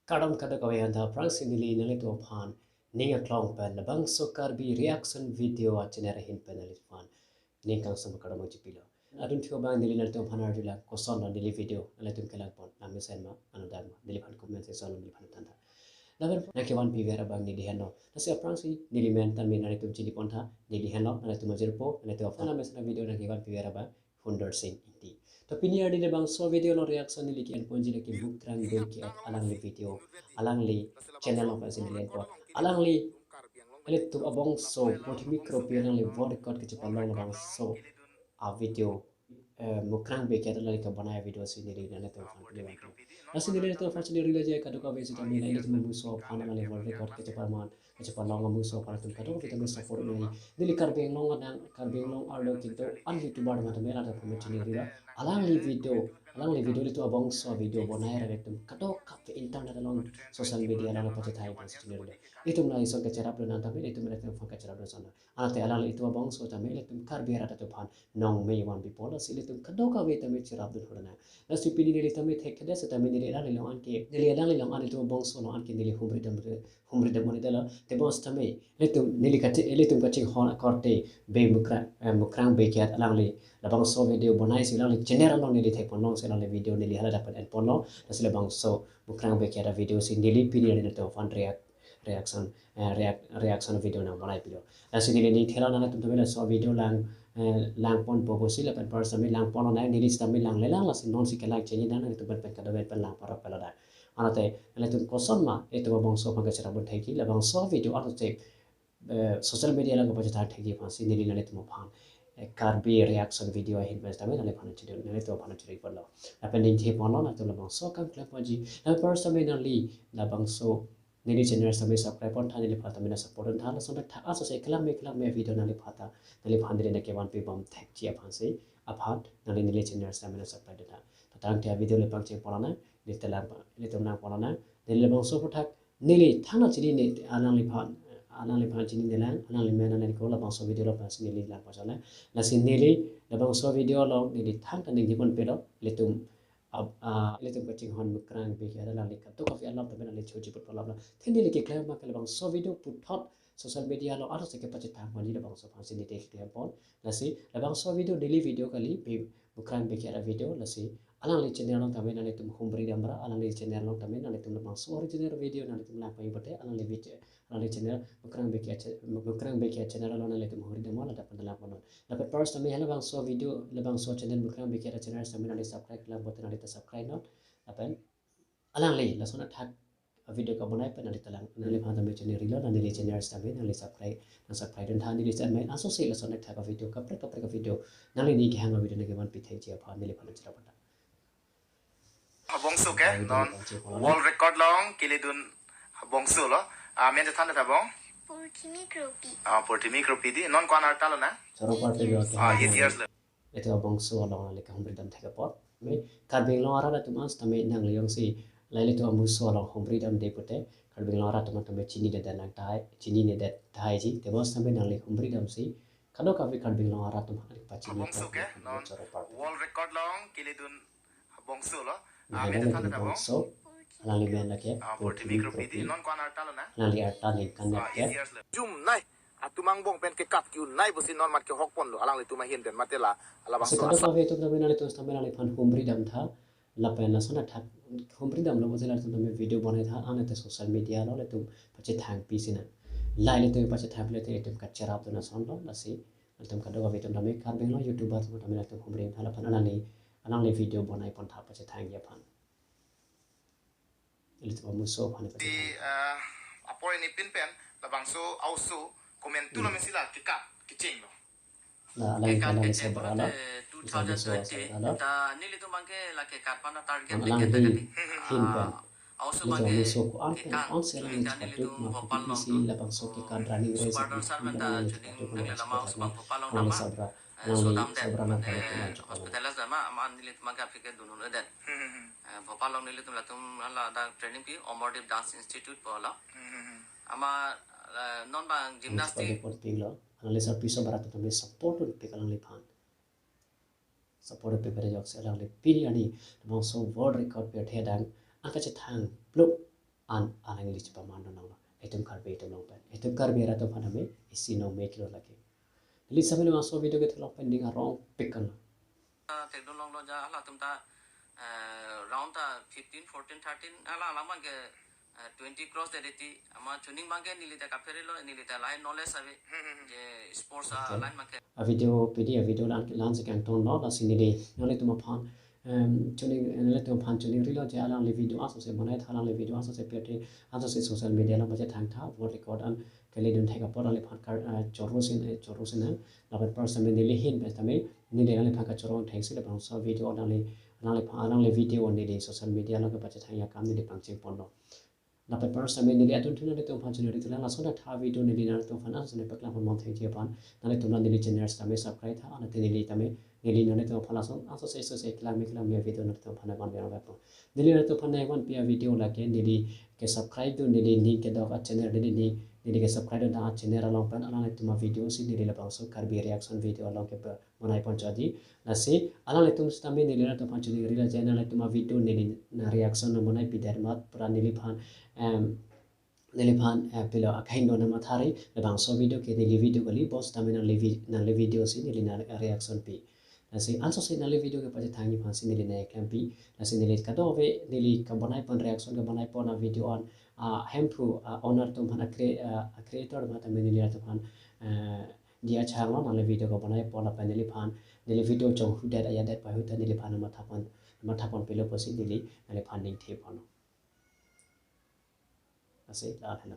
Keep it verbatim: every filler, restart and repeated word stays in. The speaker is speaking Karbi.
Kardom kadokave aphan ta, aphrangsi neli nanglitum aphan ning aklong pen labangso Karbi reaction video a channel ahin pen nangliphan ning kangsam kardom chipilo. Adun thio abang neli nanglitum aphan arjulang kosonlo neli video nanglitum kelang pon, lam mesen ma, ano dak ma, neliphan comment section neliphan than tha. Lapen nangkevan piver abang neli henlo. Lasi aphrangsi neli men tame nanglitum chini pon tha, neli henlo, nanglitum ajirpo, nanglitum aphan lam mesen video nangkevan piver abang Hundar Singh Ingti. To pini arni labangso video along reaction neli ke-en ponji lake Mukrang Bey ke-et alangli video, alangli channel along pensi neli en pon. Alangli, ilitum abangso Purthimi Kropi alangli world record kachepalong labangso a video, eh, Mukrang Bey ke-et alangli kebonai video si neli nanglitum aphan pini video. Lasi neli nanglitum aphan chini rila je kadokave sitame ilitum amuso aphan alangli world record kachepalong, kachepalong amuso aphan atum kadokave tame support nai. Neli Karbi Anglong adang, Karbi Anglong arlo kintu an YouTuber atum tame ladak pame chini rila. Alangli video, alangli video ilitum abangso video bonai ra ilitum kadokave internet along social media along pachethang pensi chini rila. Itum la ison kacherapdun an tame, itum ilitum aphan kacherapdun son. Anke alangli itum abangso tame ilitum Karbi arat atum aphan nong me van pipo, lasi ilitum kadokave tame cherapdun hor nang. Lasi pini neli tame thekthedet setame neli alangli along anke, neli alangli along an itum abangso along anke neli humridam, humridam monit lo. Tebos tame ilitum neli kache, ilitum kachinghon akorte Bey Mukrang, eh, Mukrang Bey ke-et alangli labangso video bonai si alangli channel along neli thek ponlong si alangli video neli hala dapat en ponlong. Lasi labangso Mukrang Bey ke-et a video si neli pini arni nanglitum aphan react, reaction, eh, react, reaction video nang bonai pilo. Lasi neli ning thela nanglitum tame laso video lang, eh, lang pon bobo si lapen first tame lang pon nang neli sitame lang lelang, lasi non si kelang chini nang nanglitum pen pen kadokave pen lang parap pelo dak. Anke nanglitum koson ma itum abangso aphan kacherapdun thekji, labangso video arlo che, eh, social media along kepachethang thekji aphan si neli nanglitum aphan, eh, Karbi reaction video ahin pen tame nangliphan chini, nanglitum aphan chini ponlo. Lapen ning the ponlo, nanglitum labangso akam klem ponji. Lapen first tame nangli labangso neli channel tame subscribe pon tha, neliphan tame nang support pon tha, lason thak aso se kelang me kelang me video nangliphan ta, nangliphan neli nangkevan pibom thekji aphan si, aphan nangli neli channel tame nang subscribe dun tha. To tangte a video le pangcheng pon nang, neli telang pa, neli telang pon nang, neli labangso aphuthak, neli thangta chinine, alangliphan, alangliphan chinine lang, alangli men alangli ko labangso video along pensi neli lang pachole. Lasi neli labangso video along neli thangta ning the pon pelo, ilitum ab-, ah, ilitum kachinghon Mukrang Bey ke-et alangli kadokave alam tame neli choji put palap lo. The neli keklem ma ke labangso video puthot social media along arlo se kepachethang ponji labangso aphan si neli keklem pon. Lasi labangso video neli video kali, Bey Mukrang Bey ke-et a video, lasi alangli channel along tame nanglitum humridam ra, alangli channel along tame nanglitum labangso original video nanglitum lang pon pote, alangli video, alangli channel Mukrang Bey ke-et cha-, Mukrang Bey ke-et channel along nanglitum humridam ra, ladak pen lang pon non. Lapen first tame halabangso video, labangso channel Mukrang Bey ke-et a channel tame nangli subscribe lang pote nangli ta subscribe non. Lapen alangli lason athak a video kebonai pen nangli telang, nangliphan tame chini rilo, nangli channel tame nangli subscribe, nang subscribe dun tha, neli channel aso se lason athak a video kaprek kaprek a video nangli ning kehang a video nangkevan pi thekji aphan neliphan cherap pon tha. Abongso ke, non world record along keledun abongso lo. Ah, men chethan tha abong? Purthimi Kropi. Ah, Purthimi Kropi di. Non ko-an arta lo na? Choro party lo. Ah, eight years lo. Ilitum abongso along nangli kehumridam thek apot. Me Karbi Anglong arat atum an tame nangli jongsi la ilitum amuso along humridamde pote, Karbi Anglong arat atum tame chininedet nang tahai, chininedet tahai ji, tebos tame nangli humridam si kadokave Karbi Anglong arat atum aphan pachini. Abongso ke, non choro party. World record along keledun abongso lo. Ah, men chethan tha abong? Abongso, alangli men lake, ah, Purthimi Kropi di. Non ko-an arta lo na? Alangli arta ningkan net ke. Jum nai, atum angbong pen kekap ke-un nai pusi non mat kehok ponlo, alanglitum ahin pen mate la, alabangso. Lasi kadokave atum tame nanglitum tame nangliphan humridam tha, lapen lason athak humridam lo pusi nanglitum tame video bonai tha, anke social media along ilitum pachethang pi si nang. La ilitum pachethang pi le te ilitum kacherapdun ason lo, lasi ilitum kadokave atum tame Karbi Anglong YouTuber atum tame ilitum humridam tha, lapen alangli, alangli video bonai pon tha pachethangji aphan. Ilitum amuso aphan. Di, eh, apor ini pin pen labangso a-oso komantu lo, hmm, mesi la kekap kecheng lo. La alangli kekap alangli kecheng sebra lo. Two thousand twenty. Ilitum amuso sebra lo. Ta nelitum abangke la kekap pen target, alangli kekap kali. Hin pen. Ah, a-oso ilitum abangke amuso ko-an kekap, ko-an si alangli kekap, nelitum chepatu Bhopal mati along si tu, labangso kekap running race super dancer pen ta alangli chepatu, nelitum a-oso abang Bhopal along alangli nama. Sabra. Eh, alangli sodam det, sabra nang mane, pang hospital dam ma, ama nelitum abangke aphi ke dunhun det. Hmm, hmm, hmm. Eh, Bhopal along nelitum latum ala dak training pi, Amardeep Dance Institute pu lo. Hmm, hmm, hmm. Ama, eh, non abang gymnastic. Municipal deporting lo. Alangli sarpi sabra atum tame support dunpik alangliphan. Support dunpik pen ajoksi alangli pini arni labangso world record pirthe adang an kachethang pluk an alangli chepamando nanglo. Itum Karbi atum along pen. Itum Karbi arat atum aphan tame isi nong mek lo lake. Neli sami lo laso video kethe along pen ning arong pik kan. Thekdun longlo ja halatum ta, eh, round ta fifteen, fourteen, thirteen, hala alam abang ke, eh, twenty cross de reti, ama chuning abang ke neli ta kaphere lo, neli ta lahai knowledge ave. Hmm, hmm, hmm. Je sports Okay. aline abang ke. A video pidi a video lang lang si kangton lo, lasi neli nanglitum aphan, em, chuning, nanglitum aphan chuning rilo je alangli video asose bonai tha, alangli video asose pete, asose social media along pachethang tha, vote record an kali dun thek apot nangliphan kar, eh, choro sin, eh, choro sin, eh, lapen personally neli ahin pen tame neli nangliphan kachoro thek si labangso video nangli, nangliphan, nangli video neli social media along kepachethang akam neli pangcheng ponlo. Lapen personally neli adun thun nanglitum aphan chuning ri thulang, laso adak tha video neli nanglitum aphan asose paklang pon mon thek ji aphan, nanglitum la neli channel tame subscribe tha, anate neli tame, neli nanglitum aphan laso, asose asose kelang me kelang me video nanglitum aphan nangvan pi nangvan pi. Neli nanglitum aphan nangvan pi a video lake neli ke subscribe dun neli ning kedok a channel neli ning, neli ke subscribe dun a channel along pen alanglitum a video si neli labangso Karbi reaction video along kepa bonai pon chodi. Lasi alanglitum sitame neli nanglitum aphan chuning rilo je alanglitum a video neli na reaction nang bonai pidet amat pura neliphan, em, neliphan, eh, pilo akahin do na mathari, labangso video ke neli video kali, bos tame nangli vi-, nangli video si neli na reaction pi. Lasi ansose nangli video kepachethang ji aphan si neli nangklempi. Lasi neli kadokave neli kabonai pon reaction kabonai pon a video an, ah, Hemphu, ah, owner atum aphan a cre-, ah, a creator atum aphan tame neli atum aphan, eh, diya chang lo nangli video kabonai pon lapen neliphan, neli video chonghudet ayadet pahut neliphan matha pon, matha pon pilo pusi neli nangliphan ning the pon. Lasi la hena.